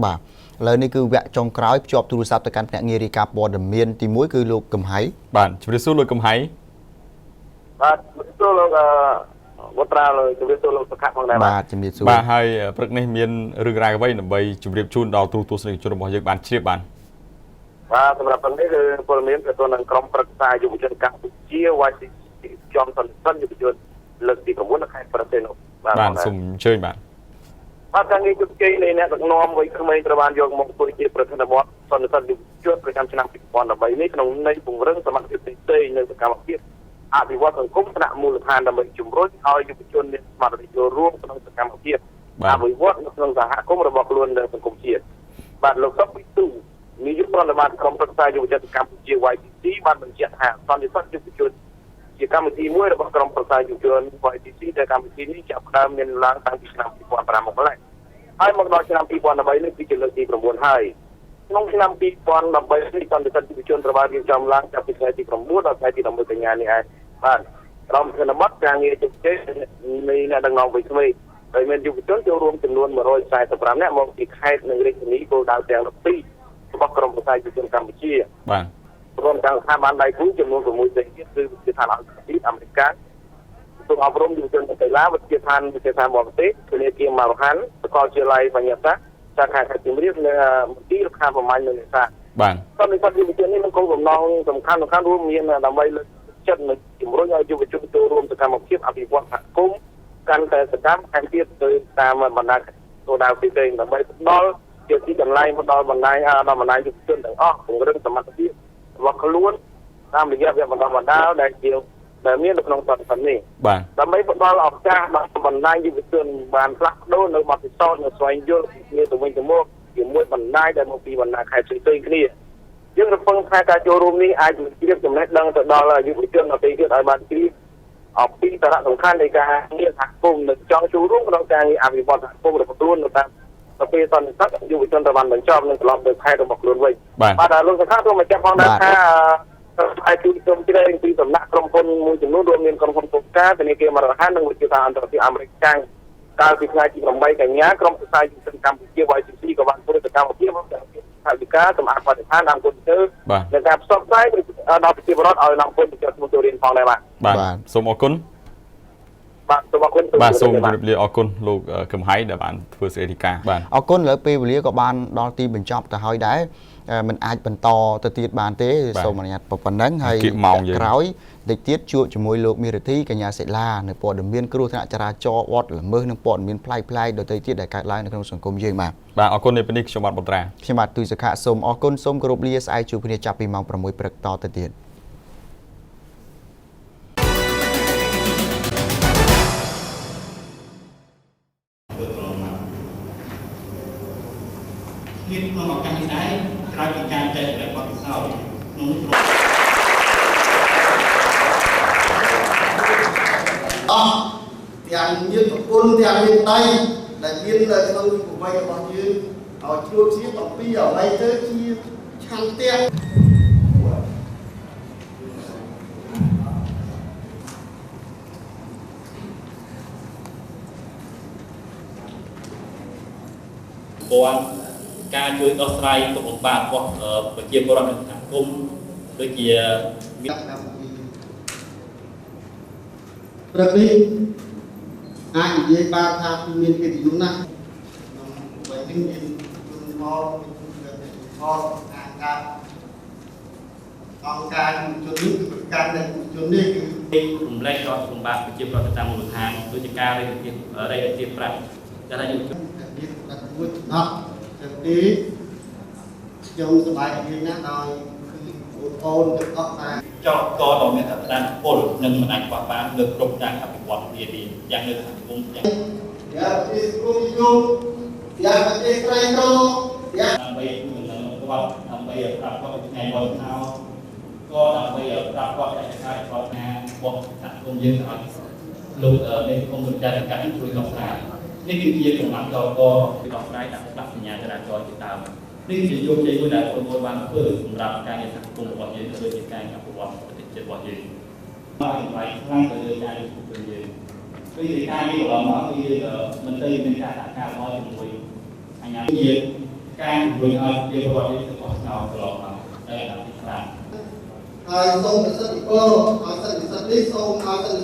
បាទឥឡូវនេះគឺវគ្គចុងក្រោយភ្ជាប់ទូរស័ព្ទទៅកាន់ភ្នាក់ងាររាយការណ៍ព័ត៌មានទី1គឺលោកកំហៃ បាទជម្រាបសួរលោកកំហៃ បាទជម្រាបសួរលោកអឺវត្រាលោកជម្រាបសួរលោកសុខៈផងដែរបាទ បាទជំរាបសួរ បាទហើយព្រឹកនេះមានរឿងរ៉ាវអ្វីដើម្បីជម្រាបជូនដល់ទូរទស្សនិកជនរបស់យើងបានជ្រាបបាទ បាទសម្រាប់ពេលនេះគឺព័ត៌មានទាក់ទងនឹងក្រុមប្រឹក្សាយុវជនកម្ពុជា YCC ចំសន្និសីទយុវជនលើកទី9នៅខេត្តព្រះសីហនុបាទ បាទសូមអញ្ជើញបាទ បាទការងារជោគជ័យនៃអ្នកដឹកនាំវ័យក្មេងត្រូវបានយកមកធ្វើជាប្រធានបទសន្និសីទយុវជនប្រចាំឆ្នាំ2013នេះក្នុងន័យពង្រឹងសមត្ថភាពផ្សេងៗនៅសកម្មភាពអភិវឌ្ឍសង្គមថ្នាក់មូលដ្ឋានដើម្បីជំរុញឲ្យយុវជនមានសមត្ថភាពចូលរួមក្នុងសកម្មភាព បាទ អភិវឌ្ឍនៅក្នុងសហគមន៍របស់ខ្លួននិងសង្គមជាតិបាទលោកសុកវិទូនាយកប្រតិបត្តិក្រុមប្រឹក្សាយុវជនកម្ពុជា YPC បានបញ្ជាក់ថាសន្និសីទយុវជនជាកម្មវិធីមួយរបស់ក្រុមប្រឹក្សាយុវជន YPC ដែលកម្មវិធីនេះចាប់ផ្ដើមមានឡើងតាំងពីឆ្នាំ2005មកម្ល៉េះហើយមកដល់ឆ្នាំ2013នេះគឺជាលើកទី9ហើយក្នុងឆ្នាំ2013នេះសន្និសីទយុវជនត្រូវបានរៀបចំឡើងចាប់ពីថ្ងៃទី9ដល់ថ្ងៃទី11កញ្ញានេះឯងបាទក្រុមប្រតិបត្តិការងារជោគជ័យនៃអ្នកដឹកនាំវ័យក្មេង ដោយមានយុវជនចូលរួមចំនួន145នាក់មកពីខេត្តនិងរាជធានីគោលដៅទាំង12របស់ក្រមប្រសាយុវជនកម្ពុជា បាទ ព្រមទាំងស្ថាប័នដៃគូចំនួន6ផ្សេងទៀតគឺវិទ្យាស្ថានអន្តរជាតិអាមេរិកក្រសួងអប់រំយុវជននិងកីឡាវិទ្យាស្ថានវិទ្យាស្ថានបរទេសធនាគារមរហាន់សាកលវិទ្យាល័យបញ្ញាសាស្ត្រសាខាខេត្តសៀមរាបនិងមន្ទីរខាប្រមាញ់និងនេសាទ បាទ សន្និសីទយុវជននេះមានគោលបំណងសំខាន់សំខាន់រួមមានដើម្បីលើកទឹកចិត្តនិងជំរុញឲ្យយុវជនចូលរួមសកម្មភាពអភិវឌ្ឍសហគមន៍កាន់តែសកម្មថែមទៀតទៅតាមបណ្ដាគោលដៅផ្សេងៗដើម្បីផ្ដល់ជាទីកន្លែងផ្ដល់បណ្ដាញដល់បណ្ដាញយុវជនទាំងអស់ពង្រឹងសមត្ថភាពរបស់ខ្លួនតាមរយៈវគ្គបណ្ដុះបណ្ដាលដែលជាដែលមាននៅក្នុងសន្និសីទនេះ បាទ ដើម្បីផ្ដល់ឱកាសដល់បណ្ដាញយុវជនបានផ្លាស់ប្ដូរនៅបទពិសោធន៍និងស្វែងយល់ពីគ្នាទៅវិញទៅមកជាមួយបណ្ដាញដែលមកពីបណ្ដាខេត្តផ្សេងៗគ្នាយើងរំពឹងថាការចូលរួមនេះអាចនឹងជ្រាបចំណេះដឹងទៅដល់យុវជនដទៃទៀតឲ្យបានជ្រាបអំពីសារៈសំខាន់នៃការងារសហគមន៍និងចង់ចូលរួមក្នុងការងារអភិវឌ្ឍសហគមន៍របស់ខ្លួននៅតាមទៅពេលសន្និសីទយុវជនត្រូវបានបញ្ចប់និងត្រឡប់ទៅខេត្តរបស់ខ្លួនវិញ បាទ បាទលោកសុខាសូមបញ្ជាក់ផងដែរថាអាចជួយក្រុមជ្រែងពីសំណាក់ក្រុមហ៊ុនមួយចំនួនរួមមានក្រុមហ៊ុនកូកាធនាគារមរហ័ននិងវិទ្យាស្ថានអន្តរជាតិអាមេរិកកាំងកាលពីថ្ងៃទី8កញ្ញាក្រុមប្រឹក្សាយុវជនកម្ពុជា YCC ក៏បានធ្វើសកម្មភាពថវិកាសម្អាតបរិស្ថានតាមគុណជើ បាទ និងការផ្សព្វផ្សាយដល់ប្រជាពលរដ្ឋឲ្យនាំគុណទៅឈ្មោះចូលរៀនផងដែរបាទ បាទសូមអរគុណ បាទសូមអរគុណ បាទសូមជម្រាបលាអរគុណលោកកំហៃដែលបានធ្វើសេចក្ដីការបាទ អរគុណឥឡូវពេលវេលាក៏បានដល់ទីបញ្ចប់ទៅហើយដែរมันអាចបន្តទៅទៀតបានទេសូមអនុញ្ញាតប៉ុណ្ណឹងហើយក្រោយតិចទៀតជួបជាមួយលោកមេរិទ្ធីកញ្ញាសិលានៅព័ត៌មានគ្រោះថ្នាក់ចរាចរណ៍វត្តល្មើសនិងព័ត៌មានប្លែកៗដទៃទៀតដែលកើតឡើងនៅក្នុងសង្គមយើងបាទ បាទអរគុណនៅពេលនេះខ្ញុំបាទបុត្រា ខ្ញុំបាទទូសុខៈសូមអរគុណសូមគោរពលាស្អែកជួបគ្នាចាប់ពីម៉ោង6ព្រឹកតទៅទៀត មានក្នុងឱកាសនេះដែរក្រោយពីការចែករំលែកបទពិសោធន៍ក្នុងនោះ អស់ទាំងមានប្រពន្ធទាំងមានដៃដែលមាននៅក្នុងយុវវ័យរបស់យើងឲ្យជ្រួតជ្រាបអំពីអ្វីទៅជាឆន្ទៈ ព័ន្ធការជួយដោះស្រាយទុក្ខលំបាករបស់ប្រជាពលរដ្ឋនៅសហគមន៍ដូចជាមាន ព្រឹកនេះអាចនិយាយបានថាមានកិត្តិយសណាស់ក្នុងវ័យនេះមានជនផងមានជនផងអាចថាអង្គការយុវជននេះគឺប្រកាន់នៃយុវជននេះគឺ រំលែកដល់លំបាកប្រជាពលរដ្ឋតាមមូលដ្ឋានដូចជាការរៃអង្គាសរៃអង្គាសប្រាក់តែថាយុវជន តែមានកម្រិតមួយចំណោះចឹងទីខ្ញុំសប្បាយរីករាយណាស់ដោយគឺបងប្អូនទាំងអស់បាន ចលករដ៏មានសក្តានុពលនិងមិនអាចខ្វះបានលើគ្រប់ការអភិវឌ្ឍនានាយ៉ាងនៅសហគមន៍យ៉ាង ទាំងប្រទេសសង្គមនិយមទាំងប្រទេសក្រីក្រទាំង ដើម្បីជួយដំណឹងគាត់ដើម្បីប្រាប់គាត់ពីថ្ងៃបោះឆ្នោតក៏ដើម្បីប្រាប់គាត់តែការគាត់ណារបស់សហគមន៍យើងឲ្យលោកនៃគុំចារកម្មជួយដោះស្រាយនេះគឺជាកម្លាំងចលករដោះស្រាយដាក់ស្លាកសញ្ញាចរាចរណ៍ជាដើមនេះជាជោគជ័យមួយដែលបងប្អូនបានធ្វើសម្រាប់ការងារសហគមន៍របស់យើងដូចជាការអភិវឌ្ឍប្រទេសជាតិរបស់យើងមកតម្លៃខ្លាំងទៅលើការងាររបស់យើងគឺការងារកន្លងមកគឺយើងមិនទៅមានការសហការល្អជាមួយអាជ្ញាជា ការជំរុញឲ្យប្រជាពលរដ្ឋនេះទៅបោះឆ្នោតត្រឡប់មកនៅអាណត្តិទី5 ហើយសូមប្រសិទ្ធិពរឲ្យសិទ្ធិនិស្សិតនេះសូមឲ្យសិទ្ធិ